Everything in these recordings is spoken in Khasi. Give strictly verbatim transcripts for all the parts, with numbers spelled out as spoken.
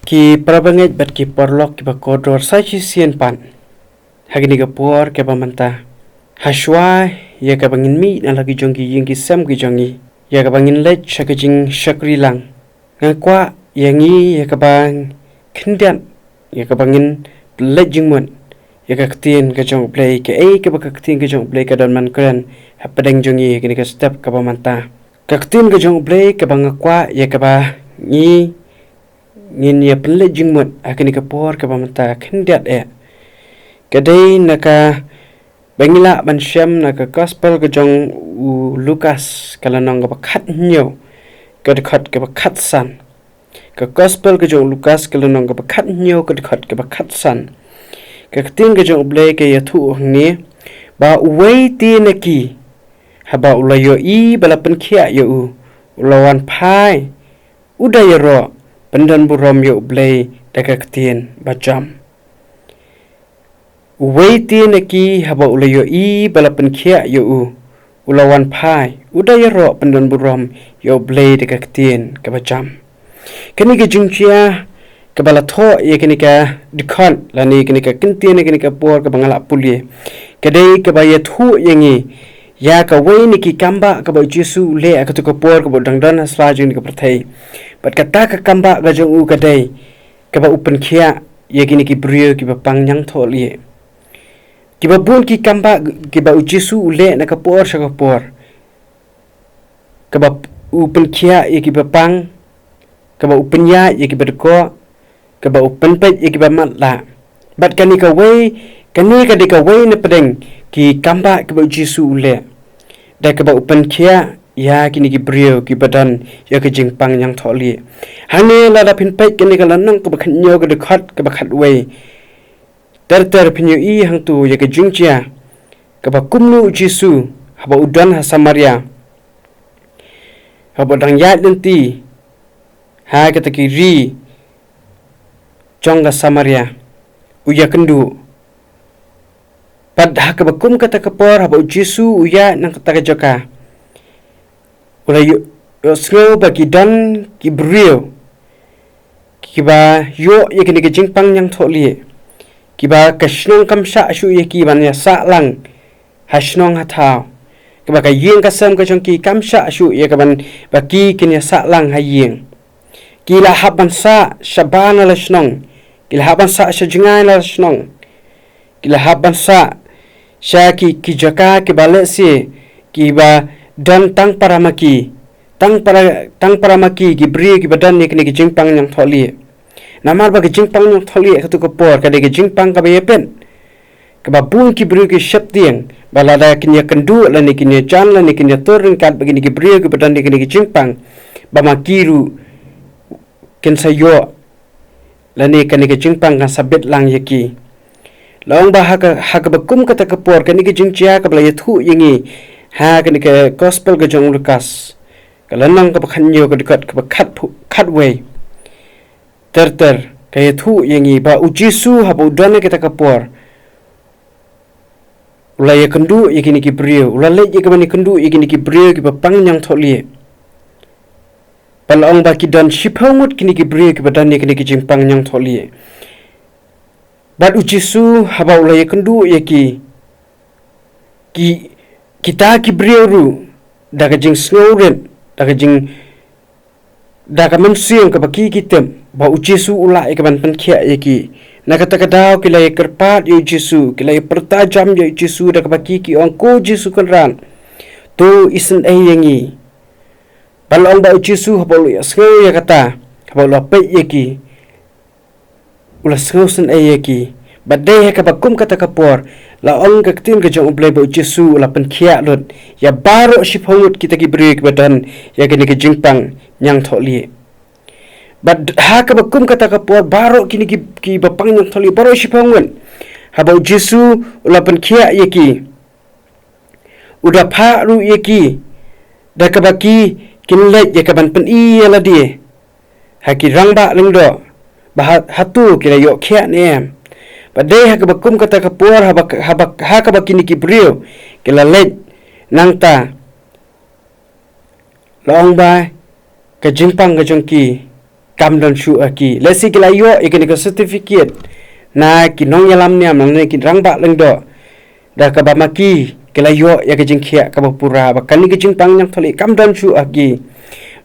Ki parabangeit bad ki paralok kiba kordor, sa shisien pat ha kane ka por kaba mynta, hashwa ïa kaba ngin mih na la ki jong ki ïing ki sem ki jong ngi, ïa kaba ngin leit sha ka jingshakri lang, nga kwah ïa ngi ïa kaba khyndiat, ïa kaba ngin leit jingmut ïa ka ktien ka jong U Blei, kaei kaba ka ktien ka jong U Blei ka don ban kren hapdeng jong ngi ha kane ka step kaba mynta. Ka ktien ka jong U Blei kaba nga kwah ïa kaba ngi ngin ïa pynleit jingmut ha kane ka por kaba mynta khyndiat eh, ka dei na kaba ngi lah ban shem na ka gospel ka jong u Lukas, ka lynnong kaba khathynñiew, ka dkhot kaba khatsan. Ka gospel ka jong u Lukas, ka lynnong kaba khathynñiew, ka dkhot kaba khatsan. Ka ktien ka jong U Blei ka ïathuh hangne ba uwei te na ki, haba u la ïohi ba la pynkhiah ïa u, u la wan phai, u da ïaroh pyndon burom ïa U Blei da ka ktien ba jam. Uwei te na ki, haba u la ïohi ba la pynkhiah ïa u, u la wan phai, u da ïaroh pyndon burom ïa U Blei da ka ktien kaba jam. Kane ka jingjia kaba la thoh ïa kane ka dkhot lane kane ka ktien ha kane ka por kaba nga la pule, ka dei kaba ïathuh ïa ngi ïa kawei na ki kambah kaba U Jisu u leh ha katu ka por kaba u dang don ha sla jong kane ka pyrthei. Bad kata ka kambah ka jong u ka dei kaba u pynkhiah ïa kine ki briew kiba pang ñiangthohlieh. Kiba bun ki kambah kiba U Jisu u leh na ka por sha ka por, kaba u pynkhiah ïa kiba pang, kaba u pynïaid ïa kiba dkoh, kaba u pynpeit ïa kiba matlah. Bad kane kawei, kane ka dei kawei na pdeng ki kambah kiba U Jisu u leh, da kaba u pynkhiah ïa kine ki briew kiba don ïa ka jingpang ñiangthohlieh. Hangne lada phin peit kane ka lynnong kaba khathynñiew, ka dkhot kaba khatwei, ter ter phin ïohi hangto ïa ka jingjia kaba kumno U Jisu, haba u don ha Samaria, haba u dang ïaid lynti ha kata ki ri jong ka Samaria, u ïakynduh. Bad ha kaba kum kata ka por, haba U Jisu u ïaid na kata ka jaka, u la ïoh, ïohsngew ba ki don ki briew kiba ïoh ïa kine ki jingpang ñiangthohlieh, kiba ka shnong kam shah shuh ïa ki ban ïasah lang ha shnong ha thaw, kiba ka ïing ka sem ka jong ki kam shah shuh ïa ka ban ba ki kin ïasah lang ha ïing. Ki la hap ban sah shabar na la shnong, ki la hap ban sah sha jngai na la shnong, ki la hap ban sah sha ki, ki jaka kiba lehse kiba don tang para ma ki, tang para, tang para ma ki, ki briew kiba don ïa kine ki jingpang ñiangthohlieh. Namar ba ki jingpang ñiangthohlieh katu ka por ka dei ki jingpang kaba ïapeit, kaba bun ki briew ki sheptieng ba lada kin ïakynduh lane kin ïajan lane kin ïatur ryngkat bad kine ki briew kiba don ïa kine ki jingpang, ba ma ki ruh kin sa ïoh lane kane ka jingpang kan sa bit lang ïa ki. La ong ba ha ka, ha kaba kum kata ka por, kane ka jingjia kaba la ïathuh ïa ngi ha kane ka gospel ka jong u Lukas, ka lynnong kaba khathynñiew, ka dkhot kaba khat phu-, khatwei, ter ter ka ïathuh ïa ngi ba U Jisu haba u don ha kata ka por, u la ïakynduh ïa kine ki briew, u la leit ïa ka ban ïakynduh ïa kine ki briew kiba pang ñiangthohlieh. Bad la ong ba ki don shiphew ngut kine ki briew kiba don ïa kine ki jingpang ñiangthohlieh. Bad U Jisu haba u la ïakynduh ïa ki, ki, kita ki briew ruh, da ka jingsngewrit, da ka jing, da ka mynsiem kaba ki ki tip ba U Jisu u lah ïa ka ban pynkhiah ïa ki. Na kata ka daw ki la ïakyrpad ïa U Jisu, ki la ïapyrta jam ïa U Jisu da kaba ki ki ong, "Ko Jisu Kynrad, to isynei ïa ngi." Bad la ong ba U Jisu haba u la ïohsngew ïa kata, haba u la peit ïa ki, u la sngewsynei ïa ki. Bad dei ha kaba kum kata ka por, la ong ka ktien ka jong U Blei ba U Jisu u la pynkhiah lut ïa baroh shiphew ngut kita ki briew kiba don ïa kine ki jingpang ñiangthohlieh. Bad ha kaba kum kata ka por, baroh kine ki, kiba pang ñiangthohlieh, baroh shiphew ngut, haba U Jisu u la pynkhiah ïa ki, u da phah ruh ïa ki da kaba ki kin leit ïa ka ban pyni ïa lade ha ki rangbah lyngdoh ba ha, hato ki la ïoh khiah ne em. Bad dei ha kaba kum kata ka por, haba, haba, ha kaba kine ki briew ki la leit nangta, la ong ba ka jingpang ka jong ki kam don shuh ha ki. Lehse ki la ïoh ïa kane ka certificate na ki nongïalam niam, na ki rangbah lyngdoh. Da kaba ma ki, ki la ïoh ïa ka jingkhiah kaba pura, ba kane ka jingpang ñiangthohlieh kam don shuh ha ki.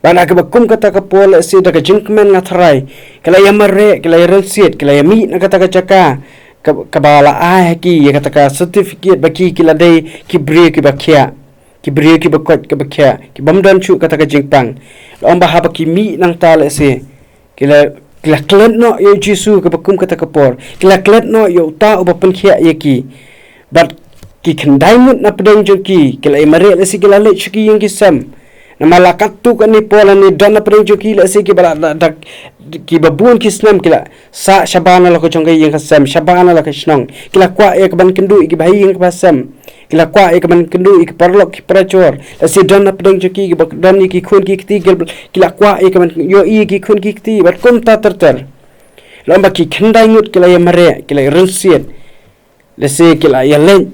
Bad ha kaba kum kata ka por, lehse da ka jingkmen nga tharai, ki la ïa mareh, ki la ïa rynsied, ki la ïa mih na kata ka jaka, ka-, kaba la ai ha ki ïa kata ka certificate ba ki, ki la dei ki briew kiba khiah, ki briew kiba koit kiba khiah, ki bym don shuh kata ka jingpang. La ong ba haba ki mih nangta, lehse ki la, ki la klet noh ïa u Jisu kaba kum kata ka por. Ki la klet noh ïa uta uba pynkhiah ïa ki. Bad ki khyndai ngut na pdeng jong ki, ki la ïa mareh, lehse ki la leit sha ki ïing ki sem. Namar la katto katne por lane don na pdeng jong ki, lehse kiba la, la, la, kiba bun ki snem ki la sah shabar na la ka jong ka ïing ka sem, shabar na la ka shnong. Ki la kwah ïa kaban kynduh ïa kiba ha ïing kiba ha sem. Ki la kwah ïa kaban kynduh ïa ki paralok ki parajor. Lehse don na pdeng jong ki kiba don ïa ki khun ki kti, ki, ki la kwah ïa kaban ïohi ïa ki khun ki kti, bad kumta ter ter. La ong ba ki khyndai ngut ki la ïa mareh, ki la ïa rynsied. Lehse ki la ïa leit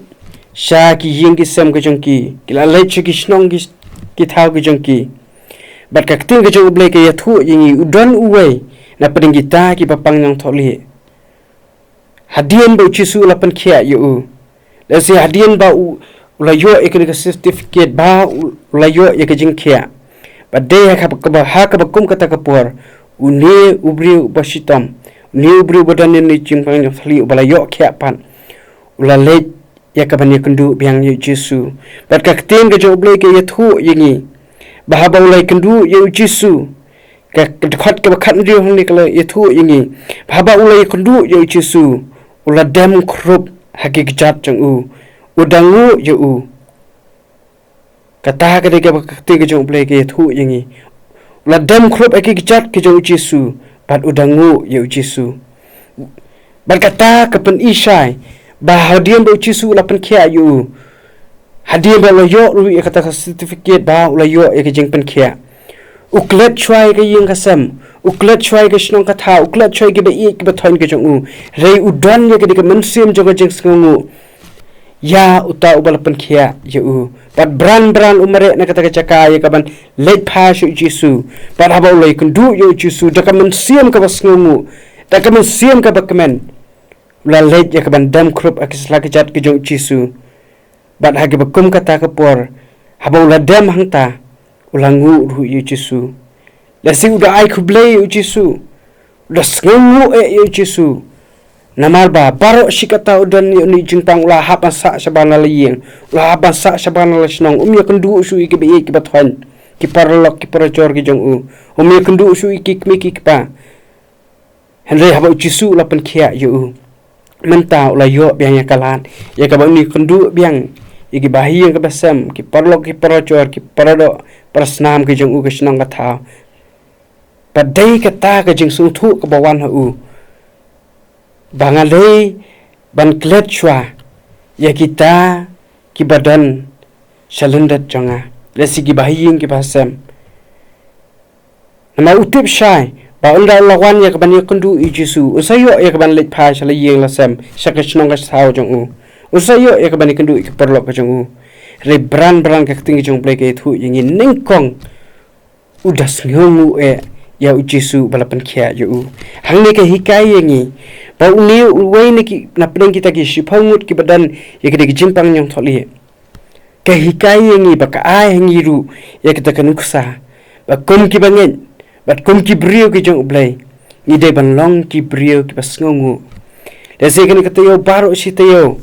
sha ki ïing ki sem ka jong ki, ki la leit sha ki shnong ki, ki thaw ki jong ki. Bad ka ktien ka jong U Blei ka ïathuh ïa ngi, u don uwei na pdeng kita kiba pang ñiangthohlieh. Hadien ba u Jisu u la pynkhiah ïa u, lehse hadien ba u, u la ïoh ïa kane ka certificate ba u, u la ïoh ïa ka jingkhiah, ba dei ha kaba, kaba, ha kaba kum kata ka por, une u briew uba shitom, une u briew uba don ïa une u jingpang ñiangthohlieh uba la ïoh khiah pat, u la leit ïa kaban ïakynduh biang ïa u Jisu. Bad ka ktien ka jong U Blei ka ïathuh ïa ngi ba haba u la ïakynduh ïa u Jisu, ka, ka dkhot kaba khathynriew hangne ka la ïathuh ïa ngi ba haba u la ïakynduh ïa u Jisu, u la dem khrup ha ki kjat jong u, u da nguh ïa u. Kata ka dei kaba ka ktien ka jong U Blei ka ïathuh ïa ngi. U la dem khrup ha ki kjat ki jong u Jisu, bad u da nguh ïa u Jisu. Bad kata ka pyni shai ba hadien ba u Jisu u la pynkhiah ïa u, hadien ba u la ïoh ruh ïa kata ka certificate ba u la ïoh ïa ka jingpynkhiah, u klet shuwa ïa ka ïing ka sem, u klet shuwa ïa ka shnong ka thaw, u klet shuwa ïa kiba ïeit kiba thoiñ ka jong u. Hynrei u don ïa ka dei ka mynsiem jong ka jingsngewnguh ïa uta uba la pynkhiah ïa u. Bad bran bran u mareh na kata ka jaka ïa kaban leit phai sha u Jisu. Bad haba u la ïakynduh ïa u Jisu da ka mynsiem kaba sngewnguh, da ka mynsiem kaba kmen, u la leit ïa kaban dem khrup ha ki sla kjat ki jong u Jisu. Bad ha kaba kum kata ka por, haba u la dem hangta, u la nguh ruh ïa u Jisu. Lehse u da ai khublei ïa u Jisu, u da sngewnguh eh ïa u Jisu. Namar ba baroh shi katta u don ïa une u jingpang, u la hap ban sah shabar na la ïing, u la hap ban sah shabar na la shnong, um ïakynduh shuh ïa kiba ïeit kiba thoiñ, ki paralok ki parajor ki jong u, um ïakynduh shuh ïa ki kmie ki kpa. Hynrei haba u Jisu u la pynkhiah ïa u, mynta u la ïoh biang ïa ka lad ïa kaba un ïakynduh biang ïa kiba ha ïing kiba sem, ki paralok ki parajor, ki paradoh parasnam ki jong u, ka shnong ka thaw. Bad dei kata ka jingsngewthuh kaba wan ha u ba nga dei ban klet shuwa ïa kita kiba don sha lyndet jong nga, lehse kiba ha ïing kiba ha sem. Namar u tip shai ba ynda u la wan ïa kaban ïakynduh ïa u Jisu, un sa ïoh ïa kaban leit phai sha la ïing la sem, sha ka shnong ka thaw jong u. Un sa ïoh ïa kaban ïakynduh ïa ki paralok ka jong u. Hynrei bran bran ka ktien ka jong U Blei ka ïathuh ïa ngi, nyngkong u da sngewnguh eh ïa u Jisu ba la pynkhiah ïa u. Hangne ka hikai ïa ngi ba une uwei na ki, na pdeng kita ki shiphew ngut kiba don ïa ka dei ka jingpang ñiangthohlieh, ka hikai ïa ngi, ba ka ai ha ngi ruh ïa kata ka nuksa ba kum kiba ngeit bad kum ki briew ki jong U Blei, ngi dei ban long ki briew kiba sngewnguh. Lehse kane ka taïew, baroh shi taïew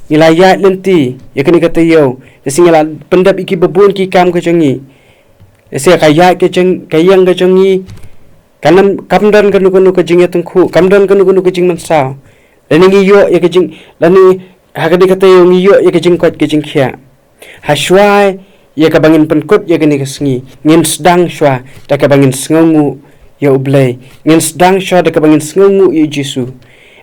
ngi la ïaid lynti ïa kane ka taïew. Lehse ngi la pyndep ïa kiba bun ki kam ka jong ngi. Lehse ka ïaid ka jong, ka ïeng ka jong ngi, ka nam, kam don kano kano ka jingïatyngkhuh, kam don kano kano ka jingmynsaw. Lane ngi ïoh ïa ka jing, lane ha ka dei ka taïew ngi ïoh ïa ka jingkoit ka jingkhiah. Ha shuwa ïa kaba ngin pynkut ïa kane ka sngi, ngin sdang shuwa da kaba ngin sngewnguh ïa U Blei, ngin sdang shuwa da kaba ngin sngewnguh ïa u Jisu.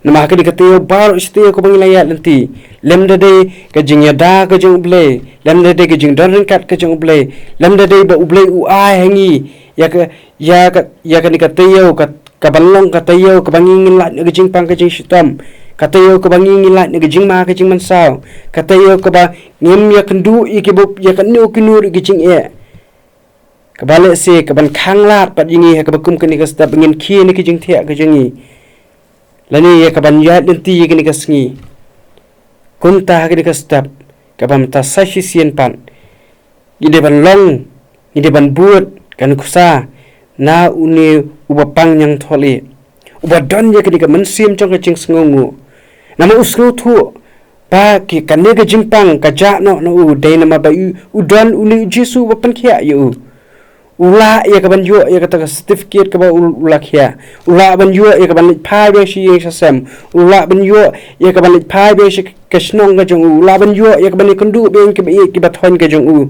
Namar ha ka dei ka taïew, baroh shi taïew kaba ngi la ïaid lynti, lymda dei ka jingïada ka jong U Blei, lymda dei ka jingdon ryngkat ka jong U Blei, lymda dei ba U Blei u ai ha ngi ïa ka, ïa ka, ïa kane ka taïew ka, kaban long ka taïew kaba ngi ngin lait na ka jingpang ka jingshitom, ka taïew kaba ngi ngin lait na ka jingma ka jingmynsaw, ka taïew kaba ngim ïakynduh ïa kiba, ïa kano kano ruh ka jingeh. Kaba lehse kaban khanglad pat ïa ngi ha kaba kum kane ka step ba ngin khie na ki jingthiah ka jong ngi, lane ïa kaban ïaid lynti ïa kane ka sngi. Kumta ha kane ka step kaba mynta sa shisien pat, ngi dei ban long, ngi dei ban bud ka nuksa na une uba pang ñiangthohlieh, uba don ïa kane ka mynsiem jong ka jingsngewnguh. Namar u sngewthuh ba ki, kane ka jingpang ka jah noh na u, dei namar ba u, u don une u Jisu uba pynkhiah ïa u. U lah ïa kaban ïoh ïa kata ka certificate kaba u, u la khiah. U lah ban ïoh ïa kaban leit phai biang sha ïing sha sem. U lah ban ïoh ïa kaban leit phai biang sha ka shnong ka jong u. U lah ban ïoh ïa kaban ïakynduh biang kiba ïeit kiba thoiñ ka jong u.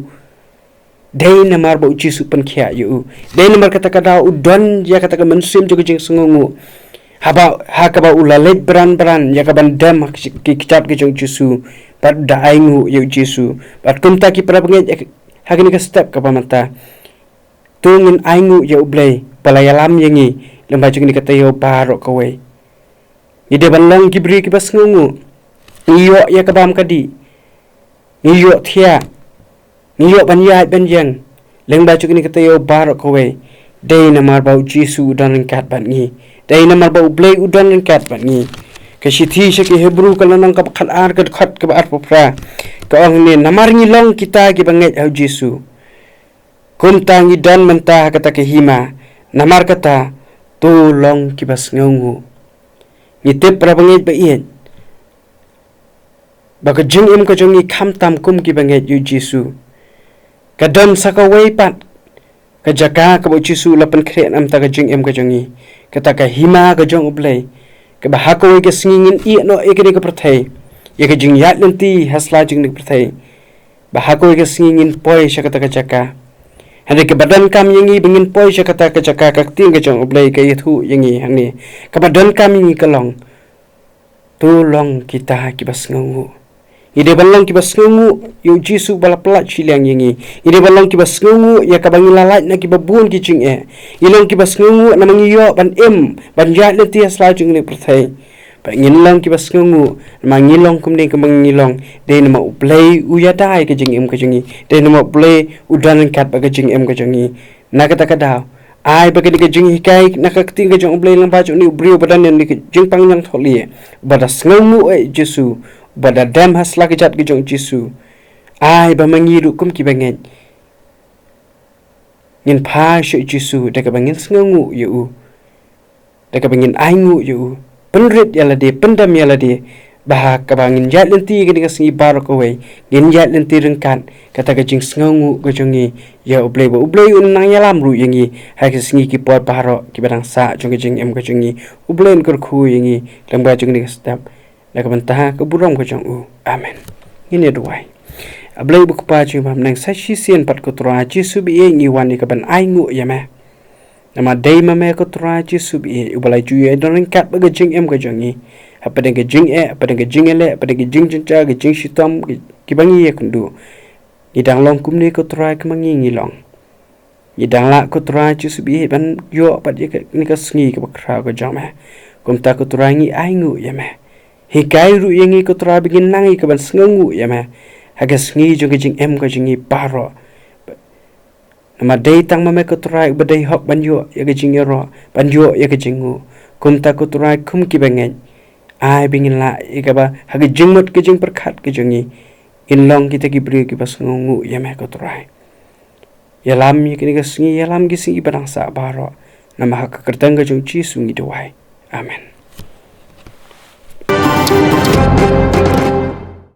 Dei namar ba u Jisu pynkhiah ïa u. Dei namar kata ka daw u don ïa kata ka mynsiem jong ka jingsngewnguh. Haba, ha kaba u la leit bran bran ïa kaban dem ha ki, ki kjat ka jong u Jisu. Bad da ainguh ïa u Jisu. Bad kumta ki para bangeit, ha kane ka step kaba mynta, to ngin ainguh ïa U Blei ba la ïalam ïa ngi lyngba jong kane ka taïew baroh kawei. Ngi dei ban long ki briew kiba sngewnguh. Ngi ïoh ïa ka bam ka dih. Ngi ïoh thiah. Ngi ïoh ban ïaid ban ïeng lyngba jong kane ka taïew baroh kawei. Dei namar ba u Jisu u don ryngkat bad ngi. Dei namar ba U Blei u don ryngkat bad ngi. Ka shithi sha ki Hebru ka lynnong kaba khatar ka dkhot kaba arphew phra ka ong hangne, namar ngi long kita kiba ngeit ha u Jisu, kumta ngi don mynta ha kata ka hima. Namar kata, to long kiba sngewnguh. Ngi tip, para bangeit ba ïeit, ba ka jingim ka jong ngi khamtam kum kiba ngeit ïa u Jisu, ka don sa kawei pat ka jaka kaba u Jisu u la pynkhreh na ka bynta ka jingim ka jong ngi. Kata ka hima ka jong U Blei, kaba ha kawei ka sngi ngin ïeh noh ïa kane ka pyrthei, ïa ka jingïaid lynti ha sla jong kane ka pyrthei. Ba ha kawei ka sngi ngin poi sha kata ka jaka. Hynrei kaba donkam ïa ngi ba ngin poi sha kata ka jaka, ka ktien ka jong U Blei ka ïathuh ïa ngi hangne, kaba donkam ïa ngi ka long, to long kita kiba sngewnguh. Ngi dei ban long kiba sngewnguh ïa u Jisu ba la pyllait shiliang ïa ngi. Ngi dei ban long kiba sngewnguh ïa kaba ngi la lait na kiba bun ki jingeh. Ngi long kiba sngewnguh namar ngi ïoh ban im, ban ïaid lynti ha sla jong kane ka pyrthei. Ba ngin long kiba sngewnguh namar ngi long kumne kumba ngi long, dei namar U Blei u ïada ïa ka jingim ka jong ngi. Dei namar U Blei u don ryngkat bad ka jingim ka jong ngi. Na kata ka daw, ai ba kane ka jinghikai na ka ktien ka jong U Blei lyngba jong une u briew ba don ïa une ka jingpang ñiangthohlieh, ba da sngewnguh ïa u Jisu, ba da dem ha sla kjat ka jong u Jisu. Ai ba ma ngi ruh kum kiba ngeit, ngin phai sha u Jisu da kaba ngin sngewnguh ïa u, da kaba ngin ainguh ïa u, pynrit ïa lade, pyndem ïa lade, ba ha kaba ngin ïaid lynti kane ka sngi baroh kawei, ngin ïaid lynti ryngkat kata ka jingsngewnguh ka jong ngi ïa U Blei, ba U Blei un nang ïalam ruh ïa ngi ha ki sngi ki por baroh kiba dang sah jong ka jingim ka jong ngi. U Blei un kyrkhu ïa ngi lyngba jong kane ka step, na ka bynta ka burom ka jong u. Amen. Ngin ïa duwai. A Blei ba Kpa jong ngi ba ha bneng, sa shisien pat ko Trai Jisu ba ïeit, ngi wan ïa kaban ainguh ïa me. Namar dei ma me ko Trai Jisu ba ïeit, uba la ju ïadon ryngkat bad ka jingim ka jong ngi. Hapdeng ka jingeh, hapdeng ka jingïaleh, hapdeng ka jingjynjar, ka jingshitom, ka, kiba ngi ïakynduh. Ngi dang long kumne ko Trai, kumba ngi ngi long. Ngi dang lah ko Trai Jisu ba ïeit ban ïoh pat ïa kane ka sngi kaba khraw ka jong me. Kumta ko Trai ngi ainguh ïa me. Hikai ruh ïa ngi ko Trai ba ngin nang ïa kaban sngewnguh ïa me ha ka sngi jong ka jingim ka jong ngi baroh. Namar dei tang ma me ko Trai uba dei hok ban ïoh ïa ka jingïaroh, ban ïoh ïa ka jingnguh. Kumta ko Trai, kum kiba ngeit, ai ba ngin lah ïa kaba ha ka jingmut ka jingpyrkhat ka jong ngi, ngin long kita ki briew kiba sngewnguh ïa me ko Trai. Ïalam ïa kane ka sngi, ïalam ki sngi ba dang sah baroh. Namar ha ka kyrteng ka jong u Jisu ngi duwai. Amen.